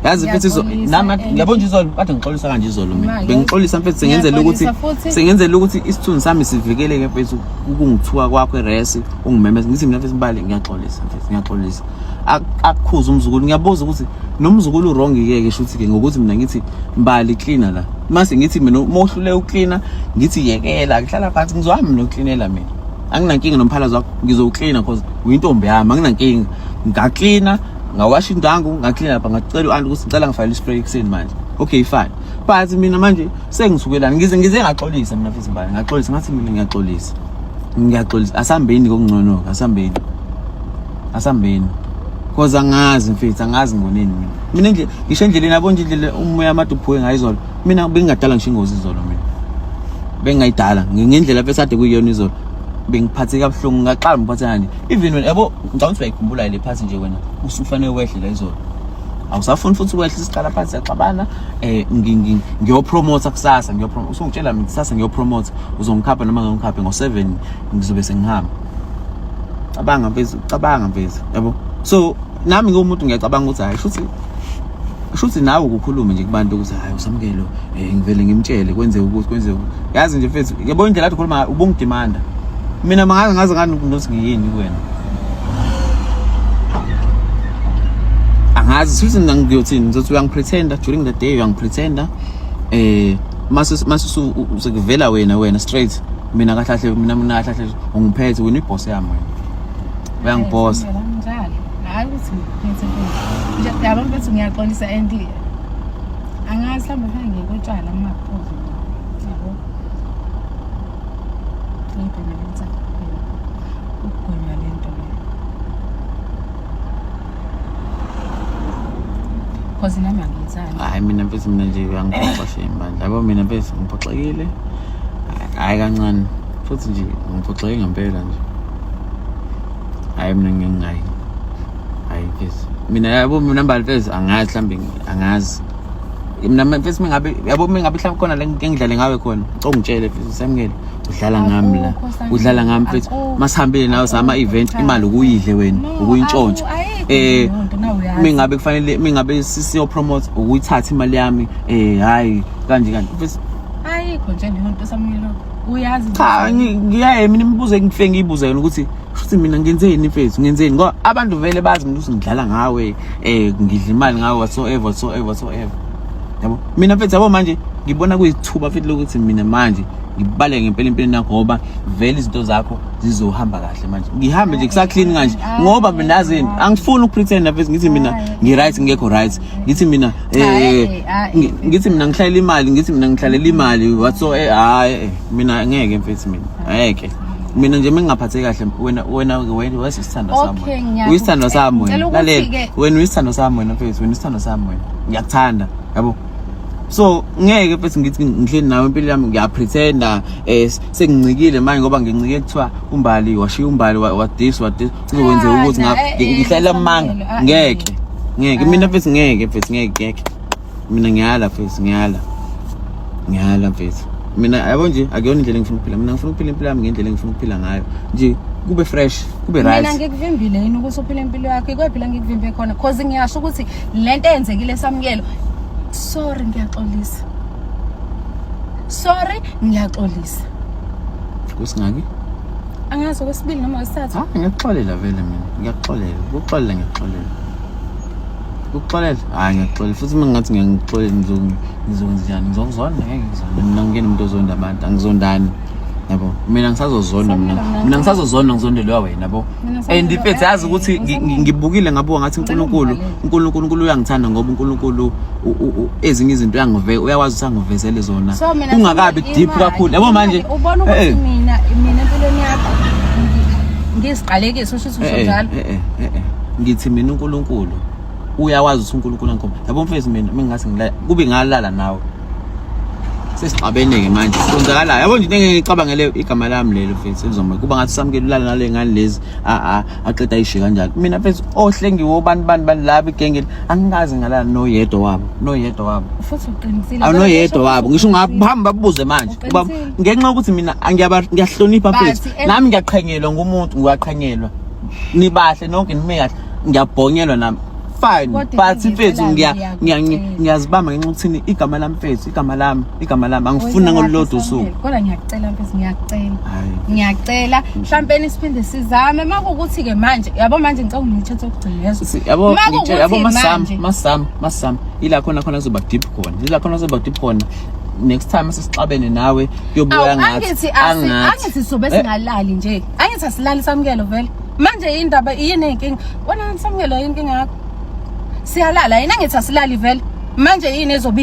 Yazi mfethu Ngiyaxolisa nami and- yabo nje izolo kade ngixolisa kanje izolo mina. Ma, Bengixolisa mfethu sengenzela ukuthi Ngiyaxolisa futhi. sengenzela ukuthi isithunzi sami sivikeleke mfethu ukungithuka kwakho eresi ungimemeza ngithi mina mfethu Mbali ngiyaxolisa mfethu ngiyaxolisa. Akukhuza umzukulu ngiyabuza ukuthi nomzukulu wrong ke ke shuthi ke ngokuthi mina ngithi Mbali cleaner la. Mase ngithi mina uma uhlule ucleaner ngithi yekela ngihlala phansi ngizohamba mina ucleanela mina. Anginankinga nomphalazo wakho ngizowucleaner cause uyintombi yami anginankinga. Ngaklina ngawasha indwangu ngaklina lapha ngacela u-anti ukuthi ngicela ngifakele ispray ekuseni manje okay fine but mina manje sengisukelana ngize ngize ngaxolisa mina futhi mbali ngaxolisa ngathi mina ngiyaxolisa ngiyaxolisa asambeni kokungcono asambeni asambeni cause angazi mfethu angazi ngoneni mina mina nje ngisho endleleni yabo nje indlela umoya amade uphuke ngayo izolo mina bengingadala ngisho ingozi izolo mina bengingayidala ngendlela besade kuyiyona izolo bengiphatheke kabuhlungu ngaqala ngiphatheka nje even wena yabo ngicabanga ukuthi uyayikhumbula le phathi nje wena usufanele wehle la izolo awusafuni futhi ukwehla siqala phansi siyaxabana eh ngiyopromote kusasa ngiyopromote usungitshela mina kusasa ngiyopromote uzongikhapha noma ngikhaphe ngo-7 ngizobe sengihamba cabanga mfethu cabanga mfethu yabo so nami ngiwumuntu ngiyacabanga ukuthi hayi shuthi shuthi nawe ukukhulume nje kubantu ukuthi hayi usamukelo eh ngivele ngimtshele kwenzeke ukuthi kwenzeke yazi nje mfethu yabo indlela athi ukhuluma ubungidemanda mina mangaze ngaze ngani nokuthi ngiyini kuwena angazi futhi mina ngiyothini ngizothi uyangipretenda during the day uyangipretenda eh mase mase sekuvela wena wena straight mina kahle kahle mina mina kahle kahle ungiphethe wena iboss yami wena uyangibhosa njalo hayi ukuthi ngiphethe nje yabo mfethu ngiyaxolisa and angazi mhlawumbe fanele ngikutshwala ngingaphuzi yabo ngibheme insangu ukugwema le nto le cause nami angiyithandi hayi mina mfethu mina nje uyangiphoxa shame bandla yabo mina mfethu ngiphoxekile hayi kancane futhi nje ngiphoxeke ngempela nje hayi mina ngingayi hayi mfethu mina yabo mina mbali mfethu angazi mhlawumbe angazi mina mfethu mingabe yabo mingabe mhlawumbe khona le ngidlale ngawe khona ngicela ungitshele mfethu samukele udlala ngami la udlala ngami mfethu masihambile nawe sama event imali ukuyidle wena ukuyintshontsha eh mingabe kufanele mingabe siyo promote ukuyithatha imali yami eh hayi kanje kanje mfethu ayikho nje leyo nto samukelo uyazi cha ngiyaye mina imibuzo engifike ngiyibuze yona ukuthi futhi mina ngenzeni mfethu ngenzeni ngoba abantu vele bazi mina ukuthi ngidlala ngawe eh ngidla imali ngawe whatsoever whatsoever whatsoever yabo mina mfethu yabo manje ngibona kuyithuba futhi lokuthi mina manje ngibaleke ngempela empilweni yakho ngoba vele izinto zakho zizohamba kahle manje ngihambe nje kusa-clean kanje ngoba mina yazini angifuni ukupretenda mfethu ngithi mina ngi-right ngekho right ngithi mina eh ngithi mina ngihlalela imali ngithi mina ngihlalela imali whatsoever hayi mina ngeke mfethu mina ngeke mina nje mengingaphatheki kahle wena wena wena wesisithando sami Okay, wena. ngiyaku- Uyisithando sami wena Ngicela ukuthi lalela ke- wena uyisithando sami wena mfethu wena uyisithando sami wena ngiyakuthanda yabo so ngeke mfethu ngithi ngihleli nawe impilo yami ngiyapretenda eh sengincikile manje ngoba ngincike kuthiwa umbali washiya umbali wa this wa this kuzokwenzeka Ah, ukuthi na, ngihlalela amanga Samuel, ah, ngeke ngeke Ah. mina mfethu ngeke mfethu ngeke ngeke mina ngiyala mfethu ngiyala ngiyala mfethu mina yabo nje akuyona indlela engifuna ukuphila mina ngifuna ukuphila impilo yami ngendlela engifuna ukuphila ngayo nje kube fresh kube mina right ngikuvimbile yini ukuthi uphile impilo yakho ikwephi la ngikuvimbe khona cause ngiyasho ukuthi lento eyenzekile samukelo sorry ngiyaxolisa sorry ngiyaxolisa kusingaki angazi okwesibili noma okwesithathu ah ngiyakuxolela vele mina ngiyakuxolela ukuxolela ngiyakuxolela Ukuxolela? Hayi ngiyakuxolela futhi uma ngingathi ngiyangixolela ngizokwenza njani? Ngizokuzonda ngeke ngizonde. Mina ngingena umuntu ozonda abantu, angizondani. Yabo. Mina ngisazozonda mina. Mina ngisazozonda ngizondelwa wena yabo. And mfethu yazi ukuthi ngibukile ngabuka ngathi uNkulunkulu, uNkulunkulu uNkulunkulu uyangithanda ngoba uNkulunkulu ezinye izinto uyangive uyakwazi ukuthi angivezele zona. Kungakabi deep kakhulu. Yabo manje ubona ukuthi mina mina empilweni yakho ngisiqalekiso usho ukuthi usho njalo. Eh eh. Ngithi mina uNkulunkulu uyawazi ukuthi uNkulunkulu angikhomba. Yabo mfethu mina mengingase ngilala kube ngalala nawe. Sesixabene-ke manje kwenzakalayo yabo nje into engeke ngicabangele igama lami lelo mfethu elizoma kuba ngathi usamukela ulala nale ngane lezi aqeda ayishiye kanjalo mina mfethu ohlengiwe obani bani bani laba igenge angikaze ngalala noyedwa wabo noyedwa wabo futhi uqinisile awunoyedwa wabo ngisho ungahamba babuze manje ngenxa yokuthi mina ngiyahlonipha mfethu nami ngiyaqhenyelwa ngumuntu ngiyaqhenyelwa nibahle nonke nime kahle ngiyabhonyelwa nami. Fine, Kodwa but into mfethu, engiyicelayo, ngiyacela. ngiyazibamba ngenxa yokuthini? Igama lami, mfethu, igama lami, igama lami, angifuni ngolulodwa usuku. Kodwa ngiyacela, mfethu, ngiyacela. Hayi. Ngiyacela, mhlampeni siphinde sizame. Uma kuwukuthi-ke manje, yabo, manje ngicela unginika okugcina, yezwa? Yabo, Uma ngitshela, yabo, kuwukuthi masam manje masam ila khona khona kuzoba deep khona, ila khona kuzoba deep khona. Next time sesixabene nawe kuyobuya Awu, ngathi angithi angathi angithi sobe singalali nje. Angithi asilali, Samukelo, vele manje indaba yini? Eyinkinga wena, Samukelo, yini inkinga yakho? Siyalala yini? Angithi asilali vele? Manje yini ezobe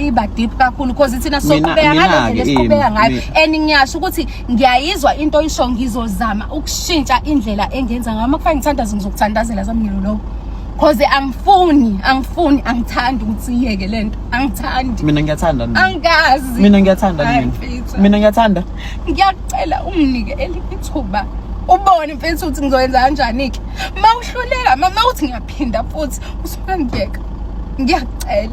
iba deep kakhulu? Because thina soqhubeka ngale Mina-ke ndlela esiqhubeka ini, ngayo. And ngiyasho ukuthi ngiyayizwa into oyisho, ngizozama ukushintsha indlela engenza ngayo. Uma kufanele ngithandaze, ngizokuthandazela, Samukelo, lokho, cause angifuni, angifuni, angithandi ukuthi iyeke lento, angithandi. Mina ngiyathanda mina. Angikazi. Mina ngiyathanda Hayi, mina. mfethu. Mina ngiyathanda. Ngiyacela unginike elinye ithuba, ubone, mfethu, ukuthi ngizoyenza kanjani-ke. Ma uhluleka, ma uthi ngiyaphinda futhi, usungangiyeka. Ngiyacela.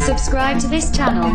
Subscribe to this channel.